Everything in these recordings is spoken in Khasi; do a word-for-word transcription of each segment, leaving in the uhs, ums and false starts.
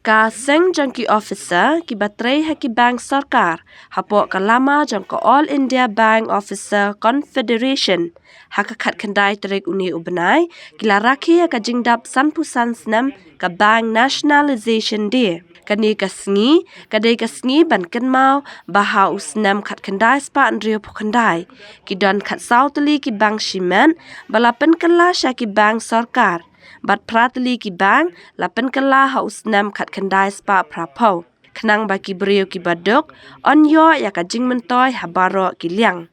Ka seng jong ki officer kiba trei ha ki bank sorkar hapoh ka lama jong ka All India Bank Officer Confederation, ha ka khatkhyndai tarik une u bnai, ki la rakhe ïa ka jingdap sanphew san snem ka Bank Nationalization Day. Kane ka sngi ka dei ka sngi ban kynmaw ba ha u snem khatkhyndai spah hynriewphew khyndai, ki don khatsaw tylli ki bank shimet ba la pynkylla sha ki bank sorkar, bad phra tylli ki bank la pynkylla ha u snem khatkhyndai spah phraphew, khnang ba ki briew kiba duk yn ïoh ïa ka jingmyntoi ha baroh ki liang.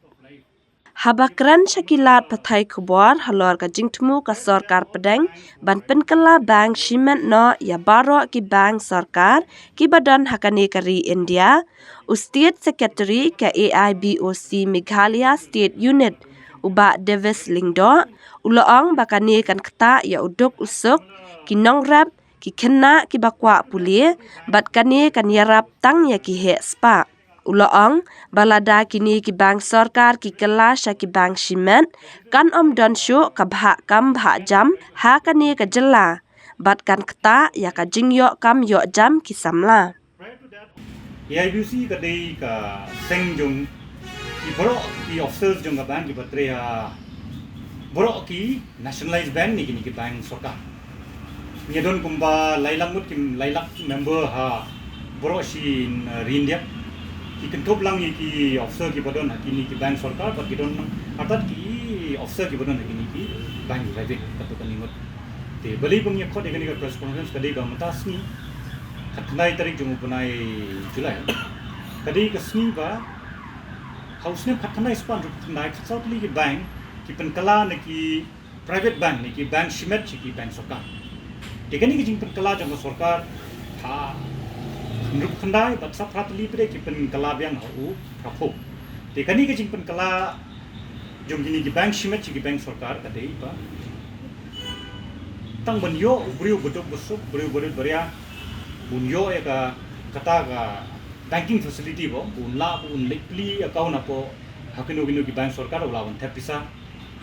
Haba kren sha ki lad pathai khubor halor ka jingthmu ka sorkar pdeng ban pynkylla bank shimet noh ïa baroh ki bank sorkar kiba don ha kane ka ri India, u State Secretary ka A I B O C Meghalaya State Unit, u Bah Davis Lyngdoh, u la ong ba kane kan ktah ïa u duk u suk, ki nongrep, ki khynnah kiba kwah pule, bad kane kan ïarap tang ïa ki heh spah. U la ong ba lada kine ki bank sorkar ki kylla sha ki bank shimet, kan ym don shuh ka bhah kam bhah jam ha kane ka jylla, bad kan ktah ïa ka jingïoh kam ïoh jam ki samla. A I B C ka dei ka seng jong ki baroh ki officers jong ka bank kiba trei ha baroh ki nationalized bank ne kine ki bank sorkar. Ngi don kumba lai lak ngut ki lai lak member ha baroh shi, uh, ri India. Ki kynthup lang ïa ki officer kiba don ha kine ki bank sorkar, bad ki don artat ki officer kiba don ha kine ki bank private, katto katne ngut. Te balei ba ngi ïa khot ïa kane ka press conference ka dei ba mynta sngi khatkhyndai tarik jong u bnai July, ka dei ka sngi ba ha u snem khatkhyndai spah hynriewphew khyndai, khatsaw tylli ki bank ki pynkylla na ki private bank ne ki bank shimet sha ki bank sorkar. Te kane ka jingpynkylla jong ka sorkar, ha hynriewphew khyndai, bad sa phra tylli pat de ki pynkylla biang ha u phraphew. Te kane ka jingpynkylla jong kine ki bank shimet sha ki bank sorkar ka dei ba tang ban ïoh u briew ba duk ba suk, briew ba rit ba ria, bun ïoh ïa ka, kata ka banking facility ba, bun lah, bun leit plie account hapoh ha kino kino ki bank sorkar, u lah ban thep pisa,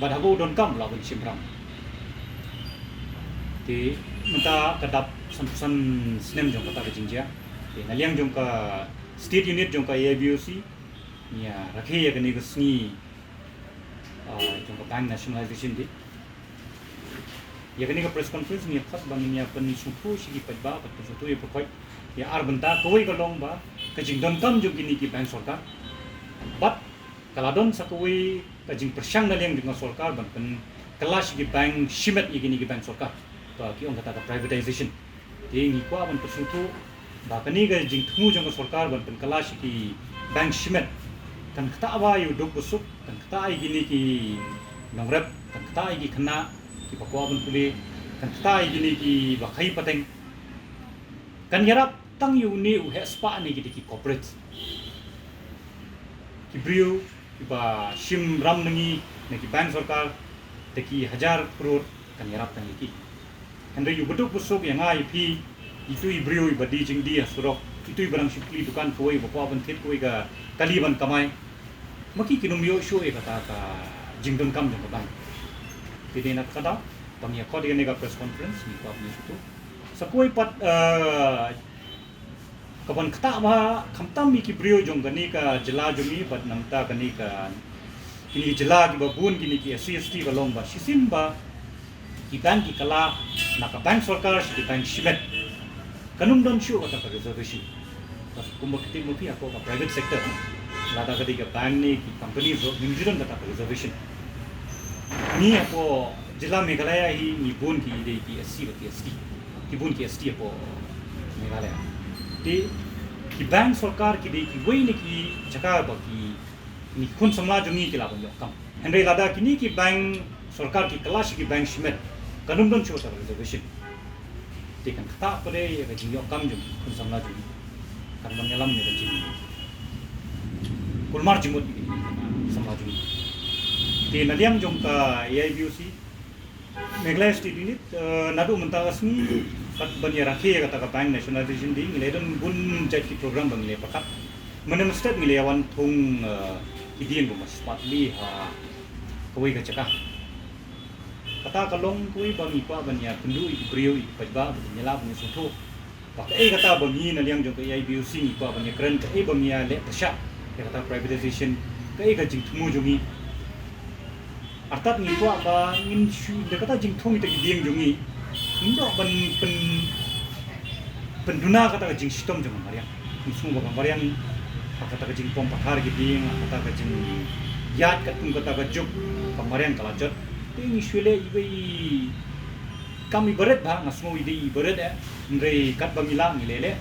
bad haba u donkam u lah ban shim ram. Te mynta ka dap sanphew san snem jong kata ka jingjia. Te na liang jong ka state unit jong ka A I B O C, ngi ïa rakhe ïa kane ka sngi, ah, jong ka bank nationalization day. Ïa kane ka press conference ngi ïa khot ba ngin ïa pynsngewthuh sha ki paidbah, bad pynsngewthuh ïa pyrkhat ïa ar bynta, kawei ka long ba ka jingdonkam jong kine ki bank sorkar, bad ka la don sa kawei ka jingpyrshang na liang jong ka sorkar ban pynkylla sha ki bank shimet ïa kine ki bank sorkar, ba ki ong kata ka privatization. Te ngi kwah ban pynsngewthuh ba kane ka jingthmu jong ka sorkar ban pynkylla sha ki bank shimet kan ktah bha ïa u duk ba suk, kan ktah ïa kine ki nongrep, kan ktah ïa ki khynnah kiba kwah ban pule, kan ktah ïa kine kiba khaïi pateng. Kan ïarap tang ïa une u heh spah ne ki, ki corporate. Ki briew kiba shim ram na ngi na ki bank sorkar da ki hajar klur kan ïarap tang ïa ki. Hynrei ïa u ba duk ba suk, ïa nga ïa phi, itu i briew iba die jingdie ha surok, itu iba dang shim kli dukan kawei, ba kwah ban thied kawei ka kali ban kamai, ma ki kin ym ïoh shuh ïa kata ka jingdonkam jong ka bank. Te dei na kata ka daw ba ngi ïa khot ïa kane ka press conference, ngi kwah ban ïasngewthuh. Sa kawei pat, eh, kaban ktah bha khamtam ïa ki briew jong kane ka jylla jong ngi, bad na bynta kane ka, kine ki jylla kiba bun kine ki S C S T, ka long ba shisien ba ki bank ki kylla na ka bank sorkar sha ki bank shimet, kan ym don shuh kata ka reservation. Bad kumba ka tip ma phi, hapoh ka private sector, lada ka dei ka bank ne ki company ruh, ngim ju don kata ka reservation. Ngi hapoh jylla Meghalaya hi ngi bun ki dei ki S C bad ki S T. Ki bun ki S T hapoh Meghalaya. Te ki bank sorkar ki dei kiwei na ki jaka ba ki, kine ki khun samla jong ngi ki lah ban ïoh kam. Hynrei lada kine ki bank sorkar ki kylla sha ki bank shimet, kan ym don shuh kata ka reservation. Te kan ktah pat de ïa ka jingïoh kam jong ki khun samla jong ngi. Kan ban ïalam ïa ka jingkulmar jingmut ïa ki khun samla jong ngi. Te na liang jong ka A I B O C Meghalaya State Unit, eh, naduh mynta ka sngi, kat ban ïa rakhe ïa kata ka bank nationalization day, ngi la don bun jait ki program ba ngi la pyrkhat. Mynne mynstep ngi la wan thung, eh, ki dien ba ma spah tylli ha kawei ka jaka. Kata ka long kawei ba ngi kwah ban ïa kynduh ïa ki briew, ïa ki paidbah, ba kin ïa lah ban ïasngewthuh Ba kaei kata ba ngi na liang jong ka A I B U C ngi kwah ban ïakren, kaei ba ngi ïaleh pyrshah ïa kata privatization, kaei ka jingthmu jong ngi. Artat ngi kwah ba ngin shu da kata jingthmu ïa kita ki dieng jong ngi. Ngim doh ban pyn pynduna kata ka jingshitom jong ka mariang. Ngi sngew ba ka mariang ha kata ka jingpom pathar ki dieng, ha kata ka jingïaid katkum kata ka juk, ka mariang ka la jot. Te ngi shu leh iwei i kam ibarit ba nga sngew i dei ibarit eh. Hynrei katba ngi lah ngi leh leh.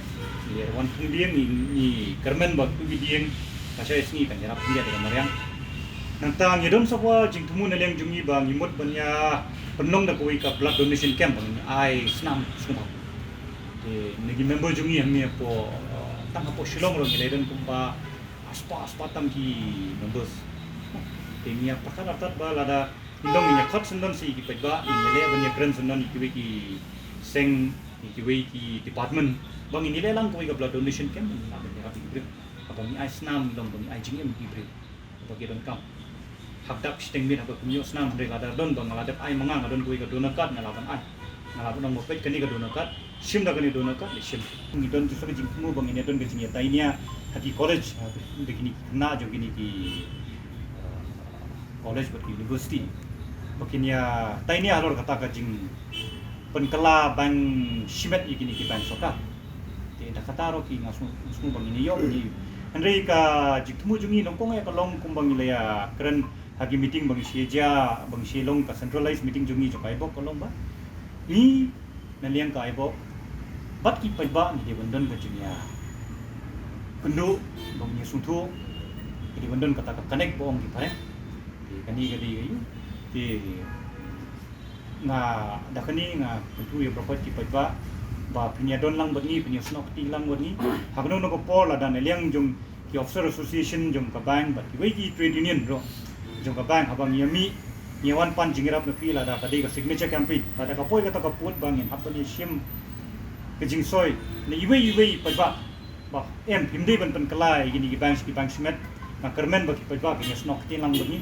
Ngi leh wan thung dieng, ngi, ngi kyrmen ba kitu ki dieng lashai sngi kan ïarap khyndiat da ka mariang. Nangta ngi don sa kawei ka jingthmu na liang jong ngi ba ngi mut ban ïa pynlong da kawei ka blood donation camp ba ngin ai snam sngewbha. Te na ki member jong ngi hangne hapoh, eh, tang hapoh Shillong ruh ngi la don kumba arspah, arspah tam ki members. Te ngi ïa pyrkhat artat ba lada ngi long ngi ïa khot syndon sa ïa ki paidbah, ngi ïa leh ban ïakren syndon ïa kiwei ki seng, ïa kiwei ki department ba ngin ïa leh lang kawei ka blood donation camp, ngi lah ban ïarap ïa ki briew. Haba ngi ai snam ngi long ba ngi ai jingim ïa ki briew ba ki donkam. Hap dap shiteng miet haba kum ïoh snam, hynrei lada don ba nga la dep ai ma nga, nga don kawei ka donor card, nga lah ban ai. Nga lah ban ong ba peit kane ka donor card, shim da kane donor card, leit shim. Ngi don sa ka jingthmu ba ngin ïa don ka jingïatainia ha ki college, ha, da kine ki khynnah jong kine ki, eh, college bad ki university. Ba kin ïatainia halor kata ka jing pynkylla bank shimet ïa kine ki bank sorkar. Te da kata ruh ki nga sngew, sngew ba ngin ïoh ngi. Hynrei ka jingthmu jong ngi nyngkong ïa ka long kumba ngi la ïakren ha ki meeting ba ngi shu ïa jia, ba ngi shu long ka centralized meeting jong ngi jong ka I B O C ka long ba ngi na liang ka I B O C bad ki paidbah ngi dei ban don ka jingïakynduh, ba ngi sngewthuh, ngi dei ban don kata ka connect ba ong ki phareng. Te kane ka dei ka ïa. Te nga da kane nga kyntu ïa baroh ki paidbah ba phin ïa don lang bad ngi, phin ïa snoh kti lang bad ngi. Ha kano kano ka por lada na liang jong ki officer association jong ka bank bad kiwei ki trade union ruh jong ka bank haba ngi ïa mih, ngi ïa wan pan jingïarap na phi lada ka dei ka signature campaign, lada ka poi kata ka pud ba ngin hap ban ïa shim ka jingsoi na iwei iwei paidbah. Ba em, phim dei ban pynkylla ïa kine ki bank, ki bank shimet. Nga kyrmen ba ki paidbah kin ïa snoh ktien lang bad ngi.